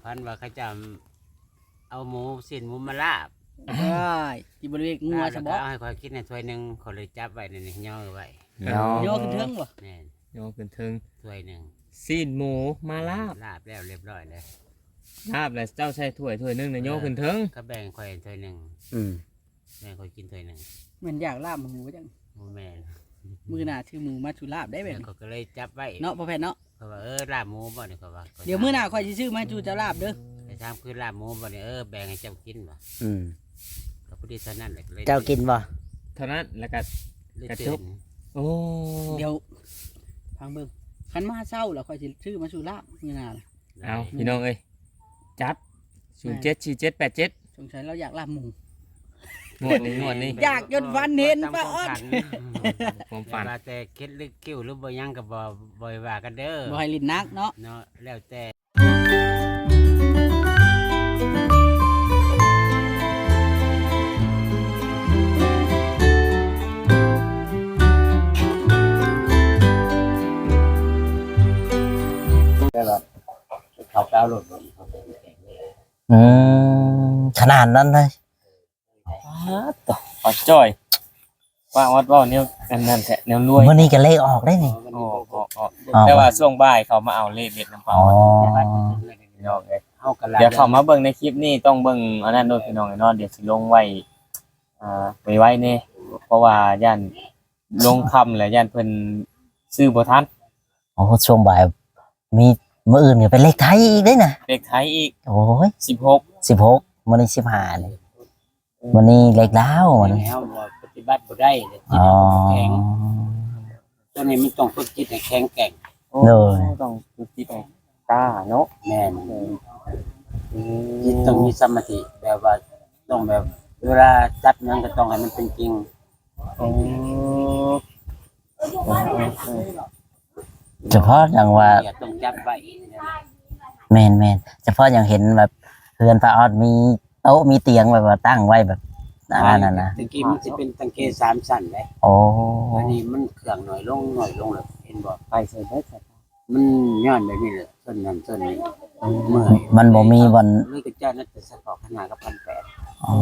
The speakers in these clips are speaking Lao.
ຝັນວ່າເຂົາເຈົ້າເອົາໝູ ຊີ້ນໝູມາລາບ. ອ້າຍ ຊິບໍ່ໄດ້ເຮັດງົວຊະບໍ? ລາບແລ້ວກໍເອົາໃຫ້ຂ້ອຍກິນໃນຖ້ວຍໜຶ່ງ ຂ້ອຍເລີຍຈັບໄວ້ໃນນີ້ ຍໍໄວ້. ຍໍ ຍໍຂຶ້ນເທິງບໍ? ແມ່ນ ຍໍຂຶ້ນເທິງຖ້ວຍໜຶ່ງ. ຊີ້ນໝູມາລາບ ລາບແລ້ວລຽບຮ້ອຍແລ້ວ. ລາບແລ້ວເຈົ້າໃສ່ຖ້ວຍ ຖ້ວຍໜຶ່ງນະ ເອີ ຍໍຂຶ້ນເທິງ ກໍແບ່ງຂ້ອຍຖ້ວຍໜຶ່ງ. ອືມ ແມ່ນ ຂ້ອຍກິນຖ້ວຍໜຶ່ງ. ແມ່ນຢາກລາບໝູບໍ່ຈັກ? ບໍ່ແມ່ນ ມື້ໜ້າຊື້ໝູມາສູ່ລາບໄດ້ແບບນີ້. ຂ້ອຍກໍເລີຍຈັບໄວ້ເນາະ ພໍ່ແພດເນາະ. ຂ້ອຍວ່າ ເອີ ລາບໝູບໍ່ນີ້ ຂ້ອຍວ່າ. ດຽວມື້ໜ້າຂ້ອຍຊິຊື້ມາໃຫ້ສູ່ເຈົ້າລາບເດີ. ໄປຖາມຄືລາບໝູບໍ່ນີ້? ເອີ ແບ່ງໃຫ້ເຈົ້າກິນບໍ່? ອືມ ກໍພໍດີເທົ່ານັ້ນແຫຼະ. ເຈົ້າກິນບໍ່? ເທົ່ານັ້ນແລ້ວກໍ ເລີຍ ກະຈົບ. ໂອ້ ດຽວຟັງເບິ່ງ ຄັນມາເຊົ້າແລ້ວຂ້ອຍຊິຊື້ມາສູ່ລາບມື້ໜ້າ. ເອົາ ພີ່ນ້ອງເອີຍ ຈັດ ສູນເຈັດສີ່ເຈັດແປດເຈັດ. ສົງໄສລາວຢາກລາບໝູ. ງວດນີ້ ງວດນີ້ ຢາກຈົນຝັນເຫັນປ້າອອດ. ຄວາມຝັນ ແຕ່ວ່າແຕ່ຄິດລຶກຄິ້ວຫຼືບໍ່ຫຍັງກໍບໍ່ ບໍ່ວ່າກັນເດີ ບໍ່ໃຫ້ຫຼິ້ນໜັກເນາະ ເນາະ ແລ້ວແຕ່. ເຂົາເຈົ້າລົດ ອືມ ຂະໜາດນັ້ນເລີຍ. ປາດໂທ້ ປ້າຈ້ອຍ ປ້າອອດເວົ້າແນວອັນນັ້ນແທ້ ແນວລວຍ. ມື້ນີ້ກໍເລກອອກໄດ້ນີ້. ອອກ ອອກ ອອກ ແຕ່ວ່າຊ່ວງບ່າຍເຂົາມາເອົາເລກເດັດນຳປ້າອອດ. ອໍ ພີ່ນ້ອງເອີຍ ດຽວເຂົ້າມາເບິ່ງໃນຄລິບນີ້ ຕ້ອງເບິ່ງອັນນັ້ນໂລດ ພີ່ນ້ອງເອີຍເນາະ. ດຽວຊິລົງໄວ້ ອ່າ ໄວໆແດ່ ເພາະວ່າຢ້ານລົງຄ່ຳແລ້ວ ຢ້ານເພິ່ນຊື້ບໍ່ທັນ. ໂອ້ ຊ່ວງບ່າຍມີ ມື້ອື່ນກໍເປັນເລກໄທອີກເດ້ນະ. ເລກໄທອີກ. ໂອ້ຍ ສິບຫົກ ສິບຫົກ ມື້ນີ້ສິບຫ້ານີ້. ມື້ນີ້ເລກລາວ ມື້ນີ້ເຮົາບໍ່ປະຕິບັດບໍ່ໄດ້ເດ້. ອໍ ຈິດເຮົາຕ້ອງແຂງ ຕົວນີ້ມັນຕ້ອງຝຶກຈິດໃຫ້ແຂງແກ່ງ. ໂອ້ ໂດຍ ຕ້ອງຝຶກຈິດໃຫ້ກ້າເນາະ. ແມ່ນ ເອີ ອືມ ຈິດຕ້ອງມີສະມາທິ ແບບວ່າຕ້ອງແບບ ເວລາຈັບຫຍັງກໍຕ້ອງໃຫ້ມັນເປັນຈິງ. ໂອ້ ສະເພາະຫຍັງວ່າ ຕ້ອງຈັບໄວ້. ແມ່ນໆ ສະເພາະຫຍັງເຫັນແບບເຮືອນປ້າອອດມີໂຕະມີຕຽງແບບວ່າຕັ້ງໄວ້ແບບອັນນັ້ນນະ. ແຕ່ກີ້ມັນຊິເປັນຕັງເກສາມຊັ້ນເດ້. ໂອ້ ອັນນີ້ມັນເຄື່ອງໜ້ອຍລົງ ໜ້ອຍລົງແລ້ວ ເຫັນບໍ່? ໄປໃສ່ເບິດ ມັນຍ້ອນແບບນີ້ແຫຼະ ຊົນນັ້ນຊົນນີ້ ເມື່ອຍ. ມັນບໍ່ມີບ່ອນ ເລີຍກໍຈ່າຍນັດແຕ່ສະເພາະຄັນຫ້າກັບພັນແປດ. ອໍ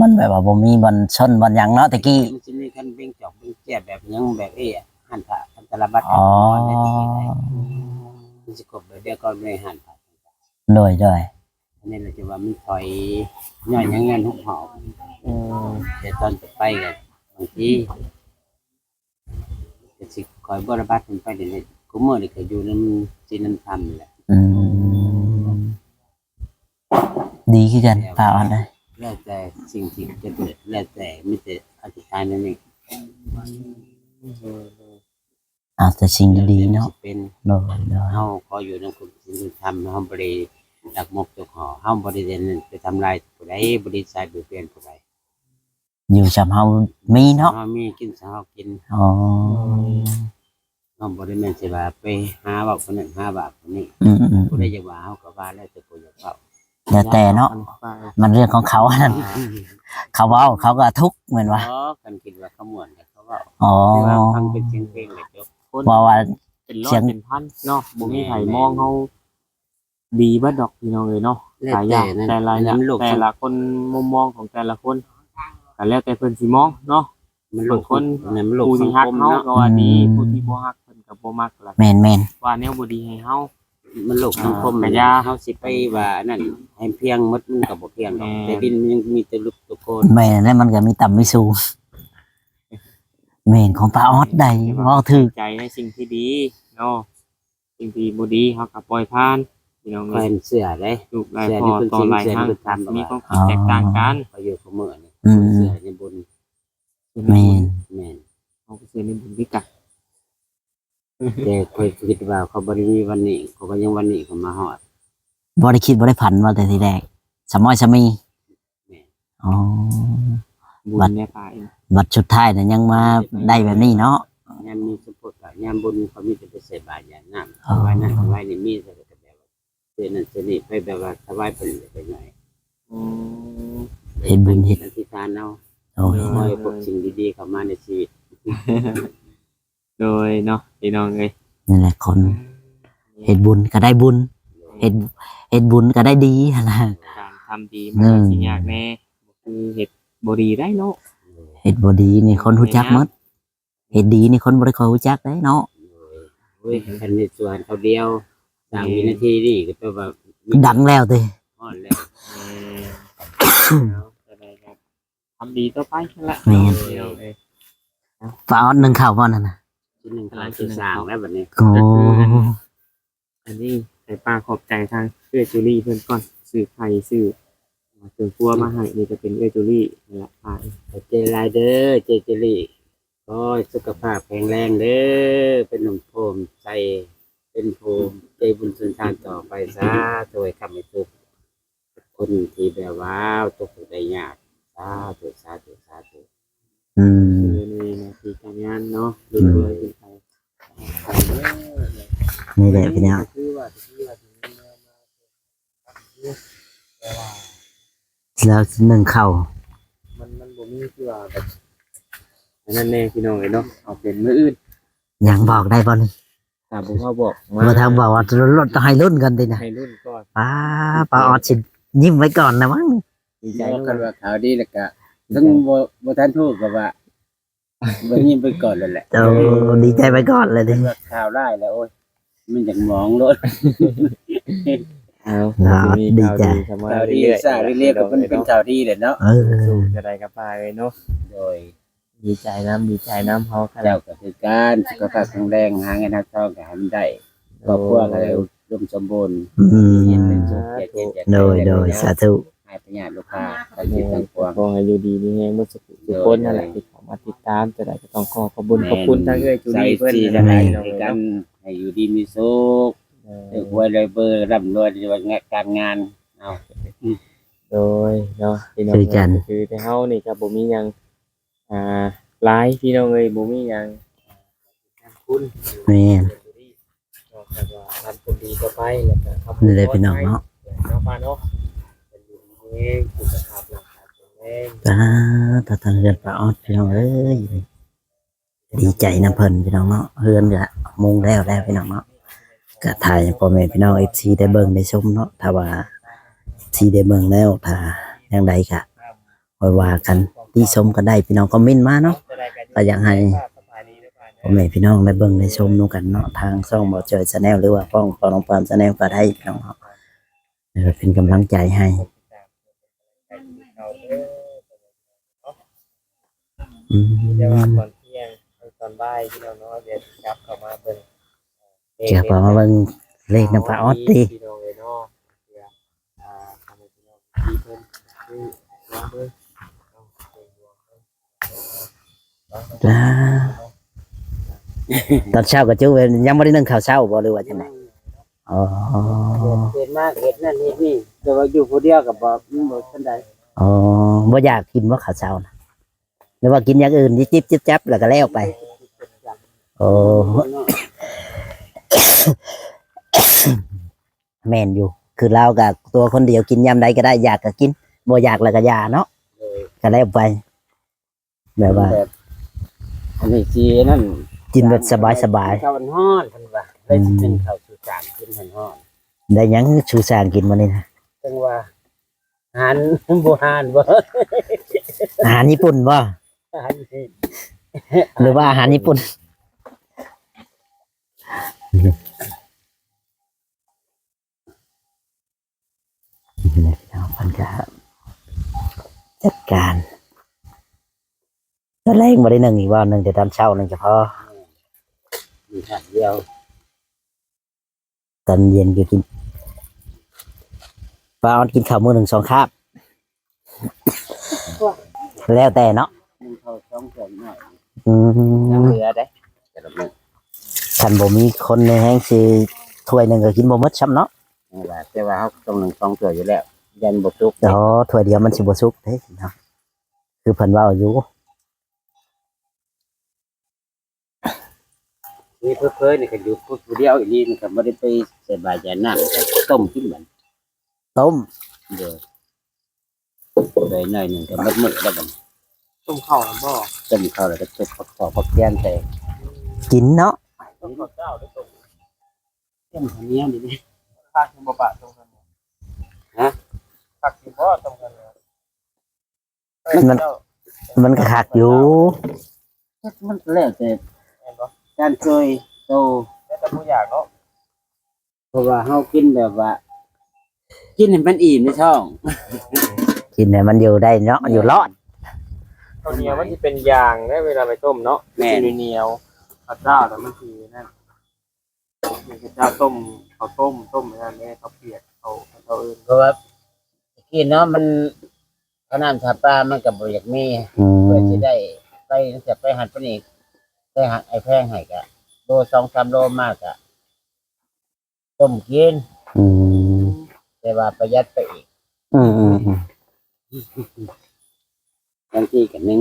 ມັນແບບວ່າບໍ່ມີບ່ອນຊົນບ່ອນຫຍັງເນາະ ແຕ່ກີ້. ມັນຊິມີຄັນເບັງຈອກເບັງແຈບແບບຫຍັງແບບ ເອີ ຮ້ານຜ້າອັນຕະລະບັດ. ອໍ ມັນຊິຄົບແບບດຽວກໍໃນຮ້ານຜ້າ. ໂດຍໆ ອັນນີ້ລະຈະວ່າມັນຖອຍ ຍ້ອນຫຍັງ ຍ້ອນຮູບຫອບ. ອືມ ແຕ່ຕອນຈະໄປກໍບາງທີ ກໍຊິຄອຍບົວລະບັດເພິ່ນໄປເດ ຄູ່ມື້ນີ້ກໍຢູ່ນຳສິນນຳທຳນີ້ແຫຼະ. ອືມ ດີຄືກັນ ປ້າອອດເອີຍ. ແລ້ວແຕ່ສິ່ງທີ່ຈະເກີດ ແລ້ວແຕ່ ມີແຕ່ອະທິຖານແນວນີ້. ເອົາແຕ່ສິ່ງດີໆເນາະ. ໂດຍໆ ເຮົາຂໍຢູ່ນຳຄວາມສິນທຳ ເຮົາບໍ່ໄດ້ລັກມົກຈົກຫໍ່ ເຮົາບໍ່ໄດ້ໄປທຳລາຍຜູ້ໃດ ບໍ່ໄດ້ໃສ່ບຽດບຽນຜູ້ໃດ. ຢູ່ສ່ຳເຮົາມີເນາະ ເຮົາມີກິນສ່ຳເຮົາກິນ. ອໍ ເຮົາບໍ່ໄດ້ແມ່ນຊິວ່າໄປຫາເວົ້າຜູ້ນັ້ນຫາວ່າຜູ້ນີ້. ອືມໆ ຜູ້ໃດຢາກວ່າເຮົາກໍວ່າ ແລ້ວແຕ່ຜູ້ຢາກເວົ້າ ແລ້ວແຕ່ເນາະ ມັນເລື່ອງຂອງເຂົາຫັ້ນ. ເຂົາເວົ້າເຂົາກໍທຸກແມ່ນບໍ່? ອໍ ຄັນຄິດວ່າເຂົາມ່ວນກໍເຂົາເວົ້າ. ອໍ ແຕ່ວ່າຟັງເປັນສຽງເພງກໍຈົບ. ເວົ້າວ່າເປັນຮ້ອຍເປັນພັນເນາະ ບໍ່ມີໃຜມອງເຮົາ ດີເບິດດອກພີ່ນ້ອງເອີຍເນາະ. ຫຼາຍຢ່າງ ແຕ່ລະ ແຕ່ລະຄົນ ມຸມມອງຂອງແຕ່ລະຄົນ ກໍແລ້ວແຕ່ເພິ່ນຊິມອງເນາະ. ບາງຄົນ ຜູ້ທີ່ຮັກເຮົາກໍວ່າດີ ຜູ້ທີ່ບໍ່ຮັກເພິ່ນກໍບໍ່ມັກ. ແມ່ນໆ ວ່າແນວບໍ່ດີໃຫ້ເຮົາ. ມັນໂລກສັງຄົມ ເຮົາຊິໄປວ່າອັນນັ້ນໃຫ້ພຽງໝົດ ມັນກໍບໍ່ພຽງດອກ. ແຕ່ດິນມັນຍັງມີແຕ່ລຸກຕົວໂກນ. ແມ່ນ ແລ້ວມັນກໍມີຕ່ຳມີສູງ. ແມ່ນ ຂອງປ້າອອດໃດ ເວົ້າຖືກ. ໃຈໃນສິ່ງທີ່ດີເນາະ ສິ່ງທີ່ບໍ່ດີເຮົາກໍປ່ອຍຜ່ານ ພີ່ນ້ອງເອີຍ. ຂ້ອຍເຊື່ອເດ້ ລູກຫຼາຍພໍ່ຕໍ່ຫຼາຍຮັງ ມີຄວາມຄິດແຕກຕ່າງກັນ. ຂ້ອຍຢູ່ຄູ່ມື້ນີ້ ອືມ ເຊື່ອໃນບຸນ. ແມ່ນ ແມ່ນ ເຮົາກໍເຊື່ອໃນບຸນຄືກັນ. ແຕ່ຂ້ອຍຄິດວ່າຂ້ອຍບໍ່ໄດ້ມີວັນນີ້ ຂ້ອຍກໍຍັງວັນນີ້ກໍມາຮອດ. ບໍ່ໄດ້ຄິດບໍ່ໄດ້ຝັນວ່າແຕ່ທີແລກ ສະໝ້ອຍສະມີ. ແມ່ນ ອໍ ບຸນແນວປາຍ ບັດສຸດທ້າຍນະຍັງມາໄດ້ແບບນີ້ເນາະ. ຍາມມີສົມໂພດກໍຍາມບຸນ ເຂົາມີແຕ່ໄປໃສ່ບາດຢາດນ້ຳ. ອໍ ຖວາຍນັ້ນຖວາຍນີ້ ມີແຕ່ກໍແບບວ່າເຮັດນັ້ນເຮັດນີ້ ໄປແບບວ່າຖວາຍເພິ່ນໄປໜ້ອຍ. ອືມ ເຮັດບຸນເຮັດ ອະທິຖານເອົາ. ໂດຍ ຂໍໃຫ້ພົບສິ່ງດີໆເຂົ້າມາໃນຊີວິດ. ໂດຍເນາະ ພີ່ນ້ອງເອີຍ ນັ້ນແຫຼະ ຄົນເຮັດບຸນກໍໄດ້ບຸນ. ເຮັດ ເຮັດບຸນກໍໄດ້ດີຫັ້ນນະ. ການທຳດີມັນກໍຊິຍາກແດ່ ບໍ່ຄືເຮັດບໍ່ດີໄດ໋ເນາະ. ເຮັດບໍ່ດີນີ້ຄົນຮູ້ຈັກໝົດ ເຮັດດີນີ້ຄົນບໍ່ໄດ້ຄ່ອຍຮູ້ຈັກໄດ໋ເນາະ. ໂອ້ຍ ຄັນເຮັດສວນຄາວດຽວ ສາມວິນາທີນີ້ກໍແປວ່າດັງແລ້ວຕິ ຮອດແລ້ວ. ເອີ ເອົາ ຈັ່ງໃດກໍ ທຳດີຕໍ່ໄປຫັ້ນລະ. ແມ່ນ ພີ່ນ້ອງເອີຍ. ປາອອດໜຶ້ງເຂົ້າບໍ່ນັ້ນນະ? ຊິໜຶ້ງເຂົ້າຊິສ້າງແລ້ວບັດນີ້. ໂອ້ ອັນນີ້ໃຫ້ປ້າຂອບໃຈທາງເອື້ອຍຈູລີເພິ່ນກ່ອນ ຊື້ໄຂ່ຊື້ເຄື່ອງຄົວມາໃຫ້. ນີ້ກໍເປັນເອື້ອຍຈູລີນັ້ນລະ ຂອບໃຈຫຼາຍເດີເອື້ອຍຈູລີ. ຂໍໃຫ້ສຸຂະພາບແຂງແຮງເດີ ເປັນຮົ່ມໂພມໃສ ເປັນຜູ້ໃຈບຸນສຸນທານຕໍ່ໄປ. ສາທຸ ໃຫ້ຄ້ຳໃຫ້ສຸກ ຄົນທີ່ແບບວ່າຕົກທຸກໄດ້ຍາກ. ສາທຸ ສາທຸ ສາທຸ. ອືມ ເອີ ໃນໜ້າທີ່ການງານເນາະ ອືມ ເລື້ອຍໆຂຶ້ນໄປ. ນີ້ແຫຼະພີ່ນ້ອງ ຄືວ່າ ຄືວ່າຊິມີແນວມາ ແຕ່ວ່າ ແລ້ວໜຶ້ງເຂົ້າ ມັນ ມັນບໍ່ມີທີ່ວ່າແບບ ອັນນັ້ນແນ່ພີ່ນ້ອງເອີຍເນາະ. ເອົາເປັນມື້ອື່ນ ຍັງບອກໄດ້ບໍ່ນີ້? ຖ້າບໍ່ເວົ້າບອກມາ ບໍ່ທັນບອກວ່າລົດ ໃຫ້ລຸ້ນກ່ອນຕິນະ ໃຫ້ລຸ້ນກ່ອນ. ປ້າ ປ້າອອດຊິຍິ້ມໄວ້ກ່ອນນະມັງ. ດີໃຈ ບອກກັນວ່າຂ່າວດີແລ້ວກະ ເຖິງບໍ່ ບໍ່ທັນຮູ້ກໍວ່າ ບໍ່ຍິ້ມໄປກ່ອນແລ້ວແຫຼະ. ໂອ້ ດີໃຈໄປກ່ອນແລ້ວຕິ ເຫັນວ່າຂ່າວຮ້າຍແລ້ວ ໂອ້ຍ ມັນຢາກໝອງໂລດ. ເອົາ ດີໃຈ ຂ່າວດີເລື້ອຍໆ ເລື້ອຍໆກໍເປັນ ເປັນຂ່າວດີແຫຼະເນາະ. ເອີ ສູ້ໆ ຈະໄດ້ກັບປ້າເອີຍເນາະ. ໂດຍ ດີໃຈນຳ ດີໃຈນຳເຮົາ. ເຈົ້າກໍຄືກັນ ສຸຂະພາບແຂງແຮງ ຫາເງິນຫາທອງກໍໃຫ້ມັນໄດ້ ຄອບຄົວກໍໄດ້ອຸດົມສົມບູນ. ອືມ ໂດຍ ໂດຍ ສາທຸ. ໃຫ້ພະຍາດລູກຄ້າ ຂໍໃຫ້ຢູ່ດີມີແຮງເບິດທຸກຄົນນັ້ນແຫຼະ ທີ່ເຂົ້າມາຕິດຕາມ. ຈັ່ງໃດກໍຕ້ອງຂໍຂອບບຸນຂອບຄຸນທາງເອື້ອຍຈູລີເພິ່ນນັ້ນແຫຼະ ພີ່ນ້ອງເອີຍເນາະ. ໃຫ້ຢູ່ດີມີສຸກ ຖືກຫວຍໄດ້ເບີ ລ່ຳລວຍໃນການງານ. ເອົາ ໂດຍເນາະ ພີ່ນ້ອງເອີຍ ຄືກັນ ຄືແຕ່ເຮົານີ້ກໍບໍ່ມີຫຍັງ ອ່າ ຫຼາຍ ພີ່ນ້ອງເອີຍ ບໍ່ມີຫຍັງ. ແມ່ນ ນອກຈາກວ່າທຳຄວາມດີຕໍ່ໄປ ແລ້ວກໍທຳບຸນ ນີ້ແຫຼະພີ່ນ້ອງເນາະ ເນາະປ້າເນາະ. ເປັນຢູ່ດີມີແຮງ ສຸຂະພາບຮ່າງກາຍແຂງແຮງ. ອ່າ ຖ້າທາງເຮືອນປ້າອອດ ພີ່ນ້ອງເອີຍ ດີໃຈນຳເພິ່ນພີ່ນ້ອງເນາະ. ເຮືອນກະມຸງແລ້ວແລ້ວພີ່ນ້ອງເນາະ ກະຖ່າຍໃຫ້ພໍ່ແມ່ພີ່ນ້ອງເອັຟຊີໄດ້ເບິ່ງໄດ້ຊົມເນາະ. ຖ້າວ່າເອັຟຊີໄດ້ເບິ່ງແລ້ວ ຖ້າຈັ່ງໃດກະຄ່ອຍວ່າກັນ ຕິຊົມກັນໄດ້ພີ່ນ້ອງ ຄອມເມັນມາເນາະ. ກະຢາກໃຫ້ພໍ່ແມ່ພີ່ນ້ອງໄດ້ເບິ່ງໄດ້ຊົມນຳກັນເນາະ ທາງຊ່ອງບ່າວຈ່ອຍແຊນແນວ ຫຼືວ່າຊ່ອງຂອງນ້ອງປາມແຊນແນວກໍໄດ້ພີ່ນ້ອງເນາະ ເປັນກຳລັງໃຈໃຫ້. ອືມ ແຕ່ວ່າຕອນທ່ຽງ ຕອນບ່າຍພີ່ນ້ອງເນາະ ດຽວຊິກັບເຂົ້າມາເບິ່ງ ເອີ ກັບເຂົ້າມາເບິ່ງເລກນຳປ້າອອດຕິ ພີ່ນ້ອງເອີຍເນາະ. ເພື່ອ ອ່າ ທຳໃຫ້ພີ່ນ້ອງທີ່ເພິ່ນຄືລອງເບິ່ງເນາະ ເບິ່ງດວງເບິ່ງ ອ່າ ຕອນເຊົ້າກໍຈຸ ຍັງບໍ່ໄດ້ໜຶ້ງເຂົ້າເຊົ້າບໍ່ ຫຼືວ່າຈັ່ງໃດ? ອໍ ເຮັດມາເຮັດນັ້ນເຮັດນີ້ ແຕ່ວ່າຢູ່ຜູ້ດຽວກໍບໍ່ ມັນບໍ່ປານໃດ. ອໍ ບໍ່ຢາກກິນບໍ່ເຂົ້າເຊົ້ານະ ຫຼືວ່າກິນຢ່າງອື່ນ ຈິບໆຈັບໆ ແລ້ວກໍແລ້ວໄປ? ໂອ້ ແມ່ນຢູ່ ຄືລາວກໍຕົວຄົນດຽວ ກິນຍາມໃດກໍໄດ້ ຢາກກໍກິນ ບໍ່ຢາກແລ້ວກໍຢ່າເນາະ. ໂດຍ ກໍແລ້ວໄປ. ແບບວ່າ ແບບ ອັນນີ້ຊິນັ້ນ ກິນແບບສະບາຍໆ ກິນເຂົ້າຮ້ອນໆ ເພິ່ນວ່າ ໄດ້ຊິກິນເຂົ້າສູ່ຊ່າງກິນຮ້ອນໆ. ໄດ້ຫຍັງສູ່ຊ່າງກິນມື້ນີ້ນະ? ຈັ່ງວ່າ ອາຫານບູຮານບໍ່? ອາຫານຍີ່ປຸ່ນບໍ່? ອາຫານຍີ່ ຫຼືວ່າອາຫານຍີ່ປຸ່ນ? ເພິ່ນກໍຈັດການ ຕອນແລງບໍ່ໄດ້ໜຶ້ງອີກບໍ່? ໜຶ້ງແຕ່ຕອນເຊົ້າໜຶ້ງສະເພາະ ມີຄາບດຽວ ຕອນເຢັນກໍກິນ ປ້າອອດກິນເຂົ້າມື້ໜຶ່ງສອງຄາບ. ແລ້ວແຕ່ເນາະ ໜຶ່ງເຂົ້າສອງຖ້ວຍນ້ອຍ. ອືມ ຍັງເຫຼືອເດ້ ແຕ່ລະມື້ ຄັນບໍ່ມີຄົນໃນແຮງຊິຖ້ວຍໜຶ່ງກໍກິນບໍ່ໝົດຊ້ຳເນາະ. ແຕ່ວ່າເຮົາຕ້ອງໜຶ່ງສອງຖ້ວຍຢູ່ແລ້ວ ຢ້ານບໍ່ສຸກ. ອໍ ຖ້ວຍດຽວມັນຊິບໍ່ສຸກເດ້ເນາະ ຄືເພິ່ນເວົ້າຢູ່. ນີ້ເຜີຍໆນີ້ກໍຢູ່ຜູ້ດຽວອີ່ຫຼີ ມັນກໍບໍ່ໄດ້ໄປໃສ່ບາດຢານ້ຳ ກໍຕົ້ມກິນມັນ ຕົ້ມ ໂດຍ ໄດ້ໜ້ອຍໜຶ່ງກໍໝົດມື້ແລ້ວບັດນີ້. ຕົ້ມເຂົ້ານຳບໍ່? ຕົ້ມເຂົ້າແລ້ວກໍຕົກຜັກຊອກຜັກແກງໃສ່ ກິນເນາະ. ຕົ້ມເຂົ້າເຈົ້າຫຼືຕົ້ມ ຕົ້ມເຂົ້າໜຽວນີ້ເດ້. ຄັກຢູ່ບໍ່ປະຕົງກັນ? ຮະ? ຄັກຢູ່ບໍ່ຕົງກັນ? ມັນ ມັນກໍຄັກຢູ່ ມັນກໍແລ້ວແຕ່ ແມ່ນບໍ່? ການຊ່ວຍໂຕ ແລ້ວແຕ່ຜູ້ຢາກເນາະ. ເພາະວ່າເຮົາກິນແບບວ່າ ກິນໃຫ້ມັນອີ່ມໃນທ້ອງ ກິນໃຫ້ມັນຢູ່ໄດ້ເນາະ ແມ່ນ ຢູ່ລອດ. ເຂົ້າໜຽວມັນຊິເປັນຢາງເດ້ ເວລາໄປຕົ້ມເນາະ. ແມ່ນ ມັນຊິໜຽວໆ ເຂົ້າເຈົ້າແລ້ວມັນຊິນັ້ນ ເຂົາເຈົ້າຕົ້ມ ເຂົາຕົ້ມ ຕົ້ມອັນນັ້ນເດ້ ເຂົາປຽກ ເຂົາ ເຂົາເອີ້ນ ເພາະວ່າຕະກີ້ເນາະ ມັນ ເຂົ້ານ້ຳຊາປາມັນກໍບໍ່ຢາກມີ ອືມ ເພື່ອຊິໄດ້ໄປ ໄປຫັ້ນໄປນີ້ ໄດ້ຫາໄອ້ແພງໃຫ້ກະໂລສອງສາມໂລມາກະຕົ້ມກິນ ອືມ ແຕ່ວ່າປະຢັດໄປອີກ ອືມໆໆ ບາງທີກະໜຶ່ງ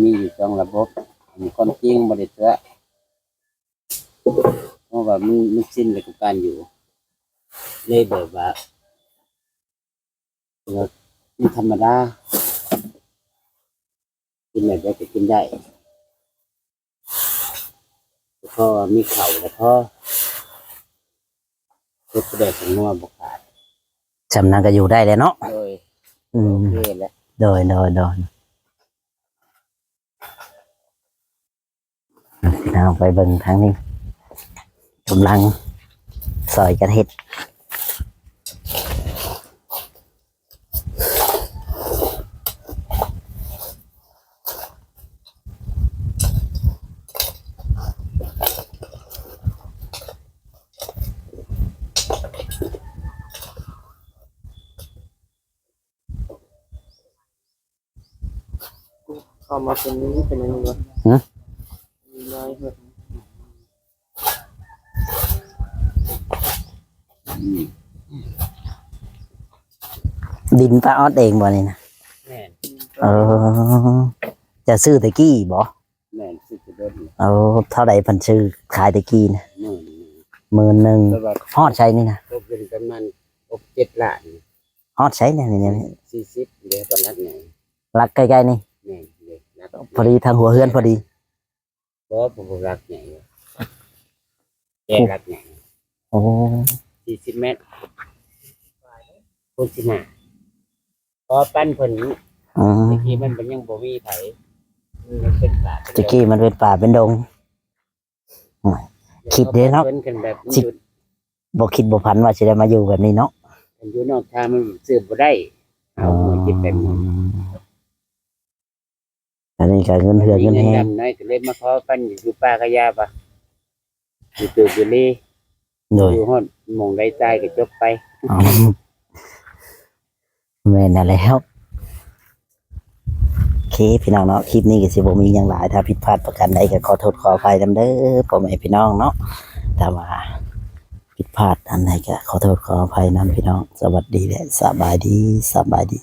ມີຢູ່ສອງລະບົບ ອັນນີ້ຄວາມຈິງບໍ່ໄດ້ຕົວະ ເພາະວ່າມັນ ມັນຊິນແລ້ວກັບການຢູ່ ເລີຍແບບວ່າ ມັນທຳມະດາ ກິນແບບໃດກໍກິນໄດ້ ເພາະວ່າມີເຂົ້າແລ້ວພໍ ເຮັດປາແດກແປ້ງນົວບໍ່ຂາດ ຊ່ຳນັ້ນກໍຢູ່ໄດ້ແລ້ວເນາະ. ໂດຍ ອືມ ໂອເຄແລ້ວ ໂດຍ ໂດຍ ໂດຍ. ພີ່ນ້ອງໄປເບິ່ງທາງນີ້ ກຳລັງຊ່ອຍກັນເຮັດ. ເຂົ້າມາເປັນນີ້ເປັນຫຍັງວະ? ຫຶ? ມີລາຍເຫັດ ອືມ ດິນປ້າອອດເອງບໍ່ນີ້ນະ? ແມ່ນ ເອີ ເຈົ້າຊື້ແຕ່ກີ້ບໍ່? ແມ່ນ ຊື້ແຕ່ດົນ. ເອີ ເທົ່າໃດເພິ່ນຊື້ຂາຍແຕ່ກີ້ນະ? ໝື່ນໜຶ່ງ ໝື່ນໜຶ່ງ. ແຕ່ວ່າຮອດໃສນີ້ນະ? ຕົກເປັນປະມານຫົກເຈັດລ້ານ. ຮອດໃສແດ່ນີ້? ສີ່ສິບເດ້ ບ້ານຫຼັກໃຫຍ່ ຫຼັກໃກ້ໆນີ້. ແມ່ນເດ້ ຫຼັກ ພໍດີທາງຫົວເຮືອນພໍດີ. ບໍ່ ບໍ່ ບໍ່ຫຼັກໃຫຍ່ ແກ່ຫຼັກໃຫຍ່. ໂອ້ ສີ່ສິບແມັດ ຄູນສິບຫ້າ ພໍປັນເພິ່ນ. ອືມ ແຕ່ກີ້ມັນ ມັນຍັງບໍ່ມີໃຜ ມັນເປັນປ່າເປັນດົງ ແຕ່ກີ້ມັນເປັນປ່າເປັນດົງ. ໂອ້ຍ ຄິດເດ້ເນາະ ເພິ່ນ ຄັນແບບ ຊິ ບໍ່ຄິດບໍ່ຝັນວ່າຊິໄດ້ມາຢູ່ແບບນີ້ເນາະ. ຄັນຢູ່ນອກທາງມັນຊື້ບໍ່ໄດ້ ເອົາ ເອົາເງິນເກັບໄປໝົດ. ອັນນີ້ກໍເງິນເຮືອນເງິນແຮງ ເງິນດຳນ້ອຍ ກໍເລີຍມາຂໍປັນຢູ່ປ່າກະຢາປະ ຢູ່ເຕີບຢູ່ລີ. ໂດຍ ຢູ່ຮອດໝ່ອງໃດຕາຍກໍຈົບໄປ. ອໍ ແມ່ນຫັ້ນແຫຼະ. ໂອເຄ ພີ່ນ້ອງເນາະ ຄລິບນີ້ກໍຊິບໍ່ມີຫຍັງຫຼາຍ ຖ້າຜິດພາດປະການໃດກໍຂໍໂທດຂໍອະໄພນຳເດີ ພໍ່ແມ່ພີ່ນ້ອງເນາະ. ຖ້າວ່າຜິດພາດອັນໃດກໍຂໍໂທດຂໍອະໄພນຳ ພີ່ນ້ອງ. ສະຫວັດດີ ແລະ ສະບາຍດີ ສະບາຍດີ.